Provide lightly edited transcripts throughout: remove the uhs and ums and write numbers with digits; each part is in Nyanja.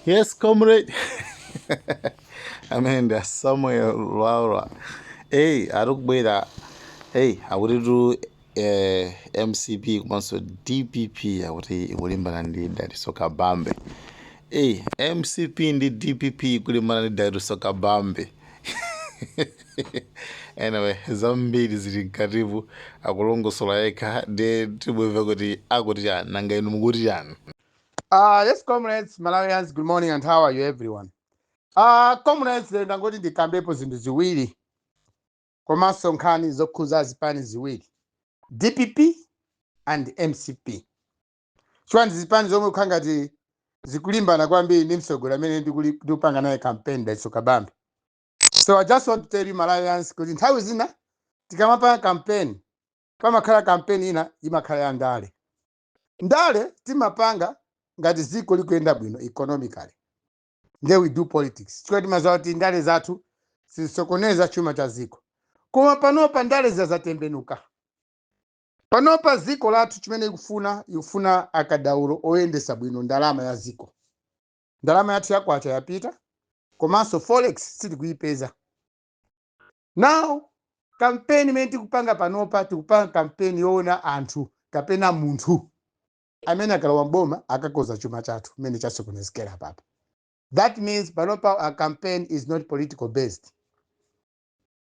Yes, comrade. Amene ndi Samuel Lwara. Hey, ari kubwera. Hey, akutitu MCP komanso DPP akuti ikulimbana ndi Dalitso Kabambe. Hey, MCP ndi DPP kulimbana ndi Dalitso Kabambe. Anyway, zambiri zili mkatimu, akulongosola yekha, ndi timumve kuti akuti chani. Nanga inu mukuti chani? Yes, comrades, Malawians, good morning and how are you, everyone? Comrades, lero ndangoti ndikambepo zinthu ziwiri komanso nkhani zokhuza zipani ziwiri, DPP and MCP, chifukwa ndi zipani zomwe kukhala ngati zikulimbana kwambiri ndi mtsogoleri amene ndikupanga naye campaign, Dalitso Kabambe. So I just want to tell you, Malawians, kuti nthawi zina tikamapanga campaign, pamakhala campaign ina imakhala ya ndale. Ndale timapanga ngati dziko likuyenda bwino economically, then we do politics, chifukwa timaziwa kuti ndale zathu sizisokoneza chuma cha dziko. Koma panopa ndale zatembenuka. Panopa dziko lathu chimene ikufuna, ikufuna akadaulo oyendesa bwino ndalama ya dziko. Ndalama yathu yakwacha yapita, komanso forex sitikuyipeza. Now kampeni imene tikupanga panopa, tikupanga kampeni yoona anthu kapena munthu amene akalowa mboma akakoza chuma chathu mmene chasokonezekera papa. That means panopa a campaign is not political based.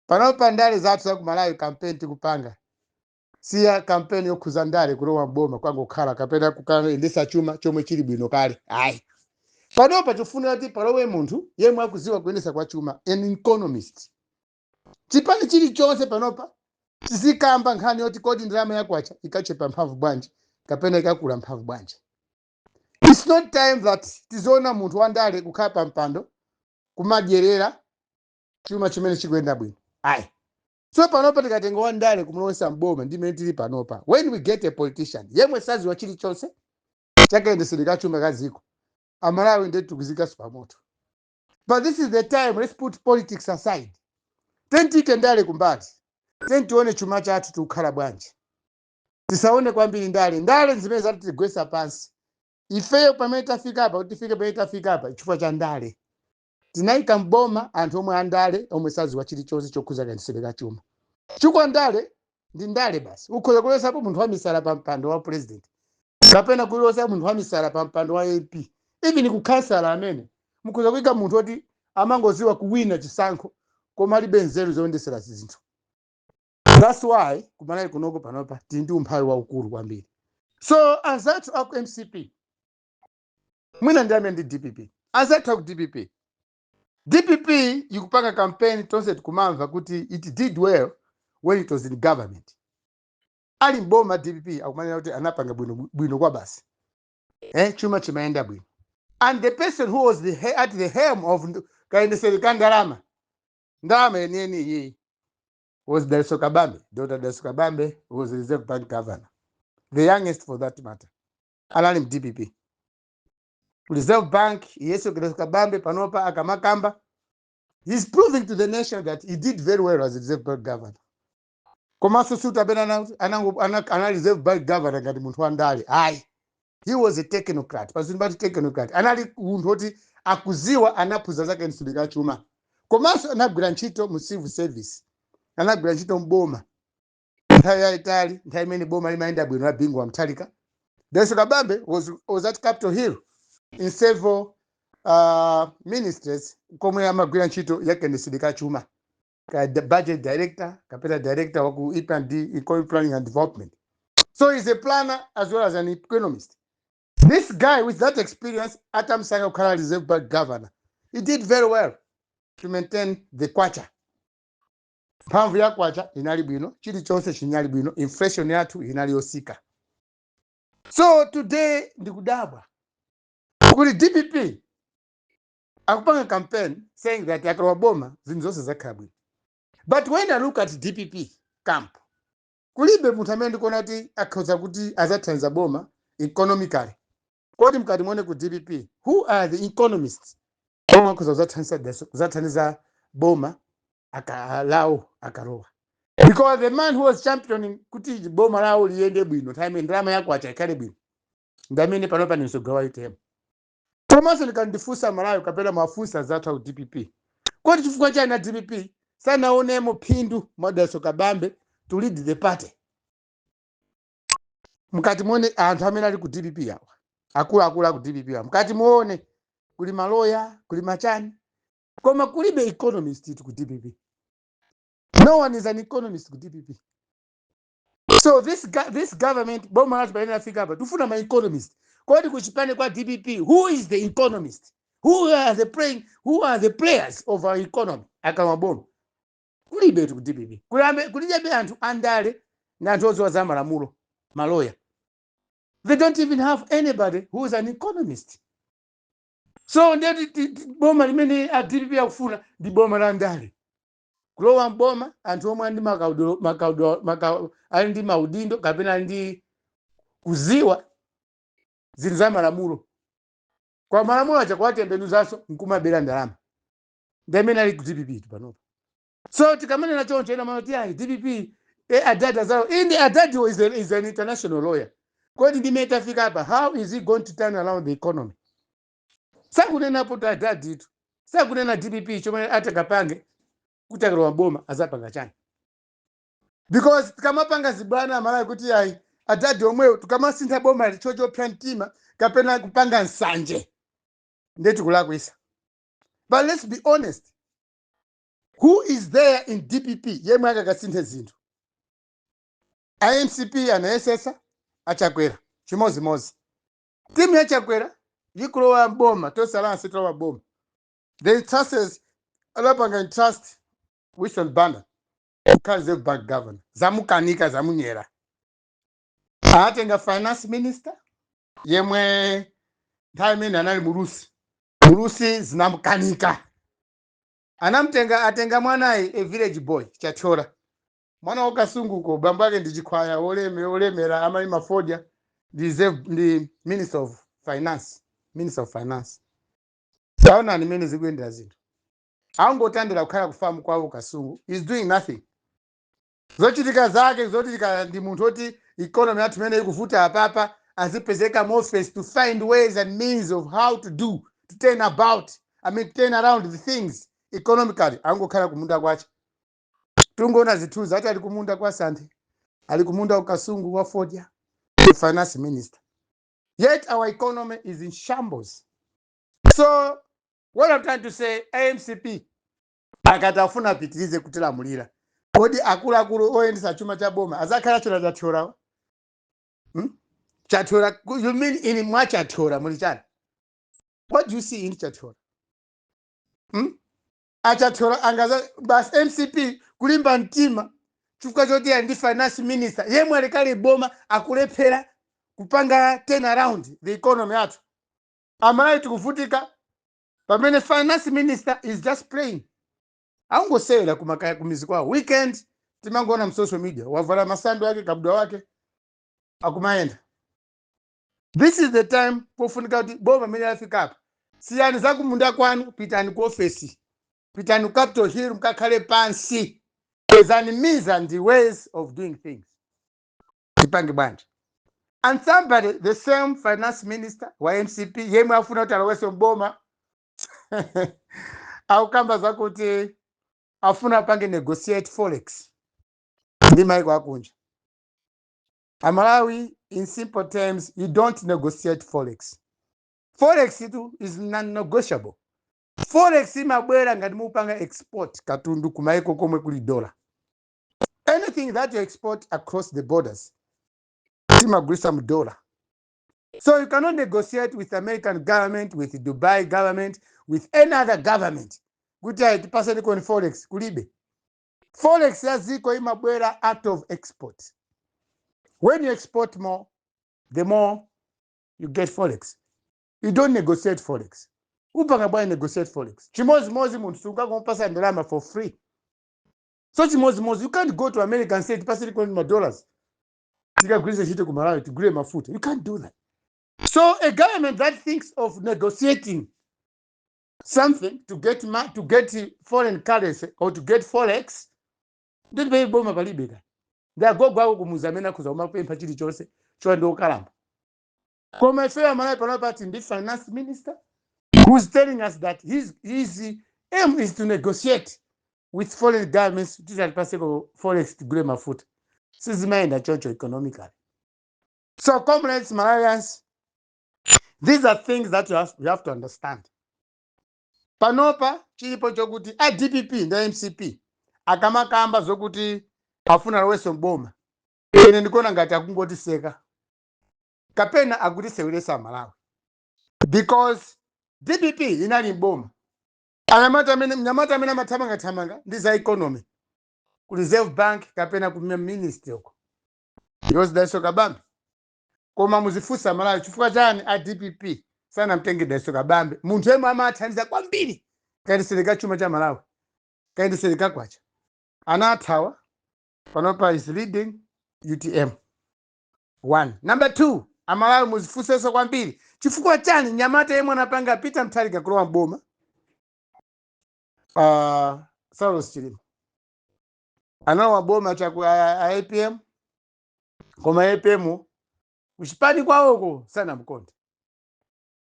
Panopa ndale zathu za ku Malawi, campaign tikupanga siya campaign yokhuza ndale kulowa mboma kwangokhala kapena kukayendesa chuma chomwe chili bwino kale, ayi. Panopa tifunira kuti palowe munthu yemwe akuziwa kuyendesa kwa chuma, an economist. Chipani chilichonse panopa tizikamba nkhani yoti kodi ndalama yakwacha ikachepa mphamvu bwanji kapena ikakula mphamvu bwanji. It's not time that tizoona munthu wandale kukhala pa mpando kumadyerera chuma chimene chikuyenda bwino, ayi. So panopa tikatenga wandale kumulowesa mboma, ndi imene tili panopa, when we get a politician yemwe saziwa chilichonse chakayendetsedwe ka chuma ka dziko, Amalawi ndiye tikuzikaso pamoto. But this is the time, let's put politics aside, tentike ndale kumbali, tentione chuma chathu tikukhala bwanji. Tisaone kwambiri ndale. Ndale zimene zati tigwesa pansi ifeyo pamene tafika apa. Kuti tifike pamene tafika apa chifukwa cha ndale, tinayika mboma anthu omwe andale omwe saziwa chilichonse chokhuza kayendetsedwe ka chuma, chifukwa ndale ndi ndale basi. Ukhoza kulosapo munthu wamisala pa mpando wa president kapena kulosa munthu wamisala pa mpando wa MP, even kukhansala amene mukhoza kuyika munthu oti amangoziwa kuwina chisankho koma alibe nzeru zoyendesera zinthu. That's why kuMalawi kunoko panopa tili ndi umphawi waukulu kwambiri. So anzathu aku MCP, mwina ndi amene ndi DPP, anzathu aku DPP, DPP ikupanga campaign, tonse tikumamva kuti it did well when it was in government. Ali mboma DPP akumanena kuti anapanga bwino bwino kwa basi, chuma chimayenda bwino, and the person who was at the helm of kayendesero ka ndalama, ndalama yeniyeni iyi, was Dalitso Kabambe. Dr. Dalitso Kabambe was the Reserve Bank governor, the youngest for that matter, anali mu DPP. Reserve Bank yeso Dalitso Kabambe panopa akamakamba, he's proving to the nation that he did very well as a Reserve Bank governor. Komanso suti amene ana Reserve Bank governor ngati munthu wandale, ayi. He was a technocrat. Pazinthu pati technocrat, anali munthu woti akuziwa, anaphunzira zake msudika chuma, komanso anagwira ntchito mu civil service, anagwira ntchito mboma nthawi yayitali, nthawi imene boma limayenda bwino la Bingu wa Mutharika. Dalitso Kabambe was at Capitol Hill in several ministries komwe amagwira ntchito yakayendetsedwe ka chuma, ka budget director kapena director waku EP&D, economic planning and development. So he's a planner as well as an economist. This guy with that experience atamsanga kukhala Reserve Bank governor, he did very well to maintain the kwacha. Mphamvu ya kwacha inali bwino, chilichonse chinali bwino, inflation yathu inali yosika. So today ndikudabwa kuti DPP akupanga campaign saying that akalowa boma zinthu zonse zakhala bwino. But when I look at DPP camp, kulibe munthu amene ndikuona kuti akhoza kuti azathandiza boma economically. Kodi mkati muone ku DPP, who are the economists omwe akhoza kuzathandiza boma lawo akalowa? Because the man who was championing kuti boma lawo liyende bwino nthawi imene ndalama yakwacha ikhale bwino ndi amene panopa ni mtsogoleri wa UTM. Komanso ndikandifunsa Malawi kapena mafunsa zathu aku DPP, kodi chifukwa chani na DPP sanaonemo phindu mwa Dalitso Kabambe to lead the party? Mkati muone anthu amene ali ku DPP awa, akuluakulu aku DPP awa, mkati muone kuli maloya, kuli machani, koma kulibe economist ku DPP. No one is an economist ku DPP. So this government, boma lathu pamene afika apa, tifuna ma economist. Kodi kuchipani kwa DPP, who is the economist? Who are the players of our economy? Akama boma kulibe tu ku DPP. Kulibe anthu andale na anthu odziwa za malamulo, maloya. They don't even have anybody who is an economist. So ndeti boma limene a DPP akufuna ndi boma la ndale, kulowa mboma anthu omwe ali ndi ali ndi maudindo kapena ali ndi kuziwa zinthu za malamulo. Kwa malamulo aja kuwatembenuzanso nkumabera ndalama, ndi amene ali ku DPP panopa. So tikamanena choncho, ena manoti ayi, DPP, adadi azawo indi adadi is an international lawyer. Kodi ndimene tafika apa, how is he going to turn around the economy? Sakunenapo ta adaditu, sakunena DPP chomwe atakapange kuti akalowa boma azapanga chani, because tikamapanga zibwana Amalawi kuti ayi, adadi omwewo, tikamasintha boma chochopsa mtima kapena kupanga nsanje, ndeti kulakwisa. But let's be honest, who is there in DPP yemwe akakasinthe zinthu? IMCP anayesesa, achakwera chimozimozi. Timu yachakwera ikulowa boma, tosalansi tilowa boma, the trustees anapanga entrust Wilson Banda kukhala Reserve Bank governor, zamukanika, zamunyera. Atenga finance minister yemwe nthawi imene anali Mulusi. Mulusi zinamukanika, anamtenga, atenga mwanayi, a village boy, Chathyola, mwana wakasunguko, bambo ake ndi Chikhwaya, olemera, amalima fodya, ndi ndi minister of finance. Minister of finance, taonani imene zikuyendera zinthu. Angotandira kukhala kufamu kwawo Kasungu, is doing nothing. Zochitika zake zochitika ndi munthu oti economy yathu imene ikuvuta apapa azipezeka mu office to find ways and means of how to do to turn about, I mean, turn around the things economically. Angokhala kumunda kwache, tungoona zithunzi ati ali kumunda kwa Santhe, ali kumunda kukasungu wa fodya, the finance minister, yet our economy is in shambles. So what I'm trying to say, AMCP akati afuna apitirize kutilamulira, kodi akuluakulu oyendesa chuma cha boma azakhala chona Chathyola, Chathyola, you mean in mwa Chathyola muli chani? What do you see in Chathyola, Achathyola angaza basi MCP kulimba mtima chifukwa choti ali ndi finance minister yemwe alikali boma akulephera kupanga turn around the economy yathu. Amalawi tikuvutika pamene finance minister is just playing, angosewera kumakaya kumizi kwawo. Weekend timangoona mu social media wavala masando ake, kabudwa wake, akumayenda. This is the time pofunika kuti boma mene lafika apa, siyani zakumunda kwanu, pitani ku ofesi, pitani ku Capitol Hill, mukakhale pansi, pezani means and the ways of doing things. Tipange bwanji? And somebody, the same finance minister wa MCP yemwe afuna kuti alowese mboma, akukamba zakuti afuna apange negotiate forex ndi maiko akunja. Amalawi, in simple terms, you don't negotiate forex. Forex itu is non-negotiable. Forex imabwera ngati mupanga export katundu kumaiko komwe kuli dollar. Anything that you export across the borders, timagulisa mu dollar. So you cannot negotiate with American government, with Dubai government, with any other government kuti ayi, tipaseni koni forex. Kulibe forex ya ziko, imabwera out of export. When you export more, the more you get forex. You don't negotiate forex. Upanga bwanji negotiate forex? Chimozimozi munthu sungakumupasa ndalama for free. So chimozimozi you can't go to America and say, "Tipaseni koni ma dollars tikagwiritse ntchito ku Malawi, tigule mafuta." You can't do that. So a government that thinks of negotiating something to get foreign currency or to get forex, nditi pei boma palibe ka. Ndi agogo ako kumuzi amene akhuza kumapempha chilichonse chowa ndi okalamba. Koma ifeyo Amalawi panopa pati ndi finance minister Who's telling us that his aim is to negotiate with foreign governments kuti atipaseko forex tigule mafuta. Sizimayenda chocho economically. So comrades, Malawians, these are things that you have to understand. Panopa chilipo chokuti a DPP ndi MCP akamakamba zokuti afuna alowenso mboma, ine ndikuona ngati akungotiseka kapena akutisewelesa Malawi, because DPP inali mboma. Anyamata amene, mnyamata amene amathamangathamanga ndi za economy ku Reserve Bank kapena ku ministry uko, yozi Dalitso Kabambe. Koma muzifunsa Malawi, chifukwa chani a DPP sanamtenge Dalitso Kabambe, munthu yemwe amathandiza kwambiri kayendetsedwe chuma cha Malawi, kayendetsedwe kwacha? Anathawa. Panopa is leading UTM. One. Number two, Amalawi muzifunsenso kwambiri, chifukwa chani nyamata yemwe anapanga Peter Mutharika kulowa mboma, Saulos Chilima, analowa boma chaku a APM, koma APM kuchipani kwawoko sanamkonde,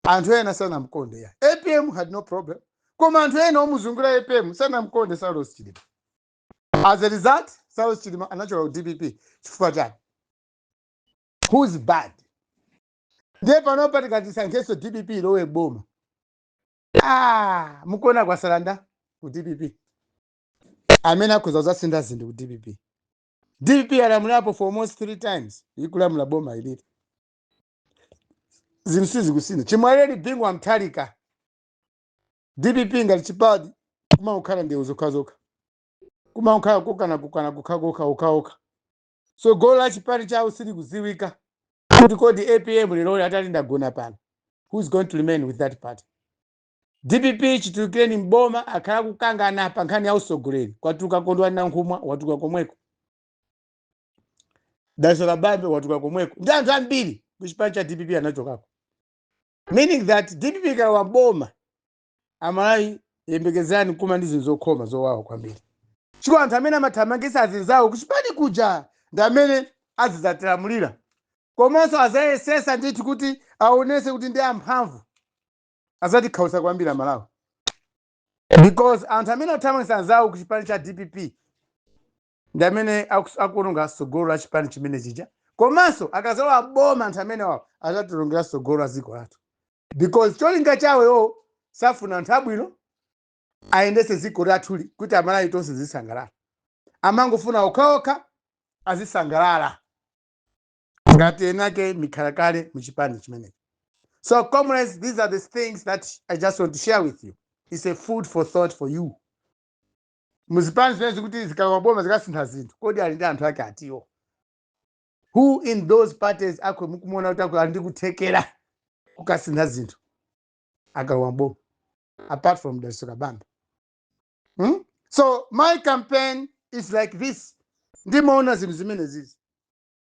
anthu ena sanamkonde ya. APM had no problem, koma anthu ena omuzungulira APM sanamkonde Saulos Chilima. As a result, Saulos Chilima anachoka ku DPP. Chifukwa chani? Who's bad? Ndiye panopa tikatisankhenso DPP ilowe boma, ah, mukuona kwasalanda ku DPP amene akhoza kuzasintha zinthu ku DPP. DPP alamulapo for almost three times ikulamula boma ilili, zinthu sizikusintha. Chimwaleri Bingu wa Mutharika, DPP ngati chipani kumakhala ndewu zokhazokha, kumakhala kukana kukana kukhakokha okhaokha. So golo la chipani chawo silikuziwika kuti kodi APM lero atati ndagona pano, who's going to remain with that party? DPP chitulukireni mboma akhala kukangana pa nkhani ya usogoleri. Kwatuluka Kondwani Nankhumwa, watuluka komweko. Dalitso Kabambe watuluka komweko, ndi anthu ambiri ku chipani cha DPP anachokako, meaning that DPP ikalowa boma, Amalawi yembekezani kuma ndi zinthu zokhoma, zowawa kwambiri, chifukwa anthu amene amathamangisa azinzawo kuchipani kuja ndi amene azidzatilamulira, komanso azayesesa ndithu kuti aonese kuti ndi amphamvu. Azatikhawusa kwambiri Amalawi, because anthu amene athamangisa anzawo ku chipani cha DPP ndi amene akuononga tsogolo la chipani chimene chija. Komanso akazalowa boma, anthu amene wawo azatilongera tsogolo la dziko lathu, because cholinga chawoyo safuna anthu abwino ayendese dziko lathuli kuti Amalawi tonse zisangalala. Amangofuna okhaokha azisangalala ngati enake mikhalakale muchipani chimenechi. So comrades, these are the things that I just want to share with you. It's a food for thought for you. Muzipani zimene zikuti zikalowa boma zikasintha zinthu, kodi ali ndi anthu ake atiwo? Who in those parties akwe mukumuona kuti akwe ali ndi kuthekera kukasintha zinthu akalowa boma, apart from Dalitso Kabambe? So my campaign is like this. Ndimaona zinthu zimene zizi.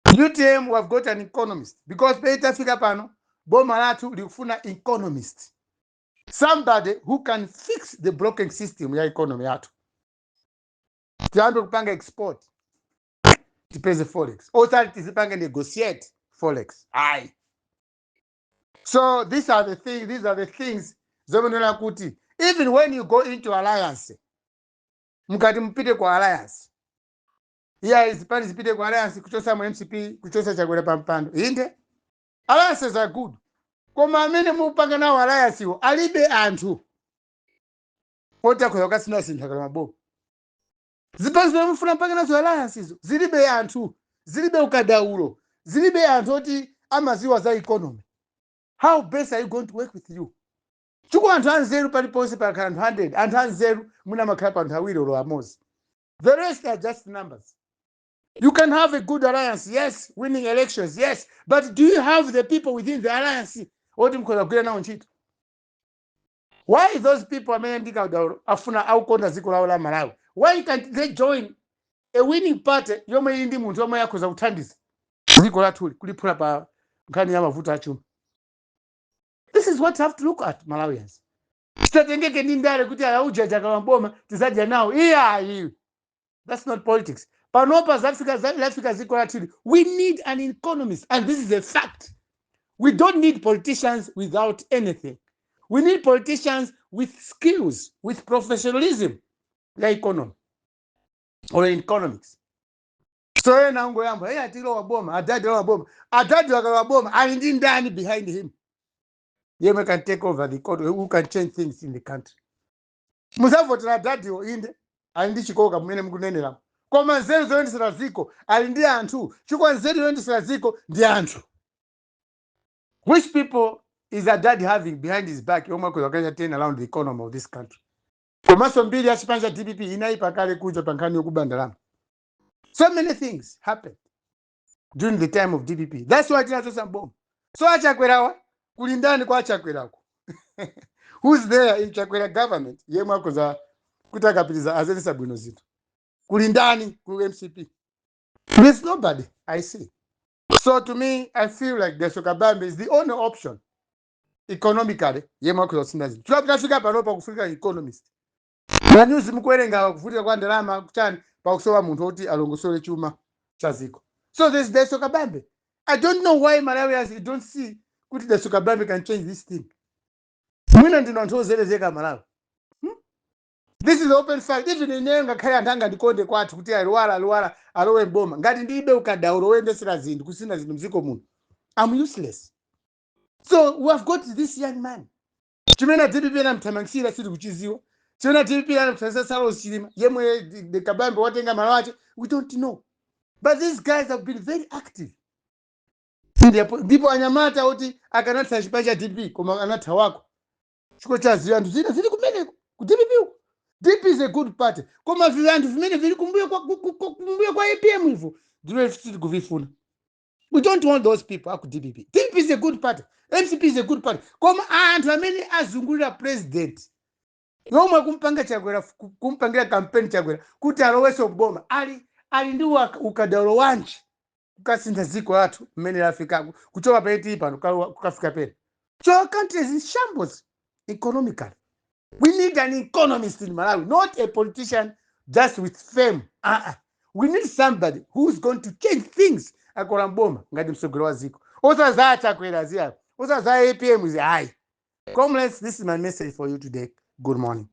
UTM, we have got an economist, because peitafika pano boma lathu likufuna economist, somebody who can fix the broken system ya economy yathu, tiyambe kupanga export, tipeze forex, osati tizipange negotiate forex, ayi. So these are the things zomenera kuti even when you go into alliance, mukati mupite ku alliance, iya, zipani zipite ku alliance kuchosa mu MCP, kuchosa Chakwera pa mpando, inde, alliances are good, koma amene mupanga nawo alliance iwo alibe anthu oti akhoza kukasintha kala maboma. Zipani zimene mufuna mpanga nazo alliance izo zilibe anthu, zilibe ukadaulo, zilibe anthu oti amaziwa za economy. How best are you going to work with you? Chifukwa anthu anzeru paliponse pakhala anthu 100, anthu anzeru mwina amakhala pa anthu awiri olo amodzi. The rest are just numbers. You can have a good alliance, yes, winning elections, yes, but do you have the people within the alliance oti mukhoza kugwira nawo ntchito? Why those people amene ndikadaulo afuna aukonda dziko lawo la Malawi, why can't they join a winning party yomwe ili ndi munthu yomwe akhoza kuthandiza dziko lathuli kuliphula pa nkhani ya mavuto achuma? This is what you have to look at, Malawians. Titatengeke ndi ndale kuti aujaja akalowa tizadya nawo, iyayi, that's not politics. Panopa zafika lafika dziko lathuli, we need an economist, and this is a fact. We don't need politicians without anything. We need politicians with skills, with professionalism ya economy or in economics. So ena angoyamba, "Hey, atilowa boma, adadi lowa boma." Adadi wakalowa boma, ali ndi ndani behind him yemwe can take over the economy, who can change things in the country? Muzavotera adadiwo, inde, ali ndi chikoka mmene mukunenera, koma nzeru zoyendesera ziko ali ndi anthu? Chifukwa nzeru yoyendesera ziko ndi anthu. Which people is adadi having behind his back yomwe akhoza kukacha turn around the economy of this country? Komanso mbiri ya chipani cha DPP inayipa kale kuja pa nkhani yokuba ndalama. So many things happened during the time of DPP. That's why tinachosa mboma. So achakwerawa, kuli ndani kwa achakwerako? Who's there in Chakwera government yemwe akhoza kuti akapitiza azendesa bwino zinthu? Kuli ndani ku MCP? There's nobody I see. So to me, I feel like Dalitso Kabambe is the only option economically yemwe akhoza kusintha zinthu. Tikafika panopa kufika economist manyuzi mukuwerenga kuvutika kwa ndalama kuchani, pakusowa munthu oti alongosole chuma cha ziko. So there's Dalitso Kabambe. I don't know why Malawians, you don't see kuti Dalitso Kabambe can change this thing. Mwina ndino anthu ozerezeka, Malawi. This is the open fact. Even ineyo, ngakhale anthu angandikonde kwathu kuti aluwala aluwala alowe mboma, ngati ndilibe ukadaulo woyendesera zinthu, kusina zinthu mdziko muno, I'm useless. So we have got this young man. Chimene DPP anamthamangisira sitikuchiziwa. Chimene DPP anamthamangisira Saulos Chilima, yemwe the Kabambe watenga malo ache, we don't know. But these guys have been very active. Ndipo anyamata oti akanatha chipani cha DPP, koma anathawako chifukwa cha zinthu zina zili kumeneko ku DPP uko. DP is a good party, koma vanthu vimene vili kumbuyo kwa APM ivo ndilo sitiri kuvifuna. We don't want those people aku DPP. DPP is a good party, MCP is a good party, koma anthu amene azungulira president yomwe kumpanga Chakwera, kumpangira campaign Chakwera kuti alowenso boma, ali ndi ukadaulo wanji kukasintha dziko lathu mmene lafikako, kuchoka pene tili pano kukafika pene? So our country is in shambles economically. We need an economist in Malawi, not a politician just with fame. Uh-uh. We need somebody who's going to change things akola mboma ngati msogolo wa ziko, osaza Chakwera ziya, osaza APM zi, ayi. Comrades, this is my message for you today. Good morning.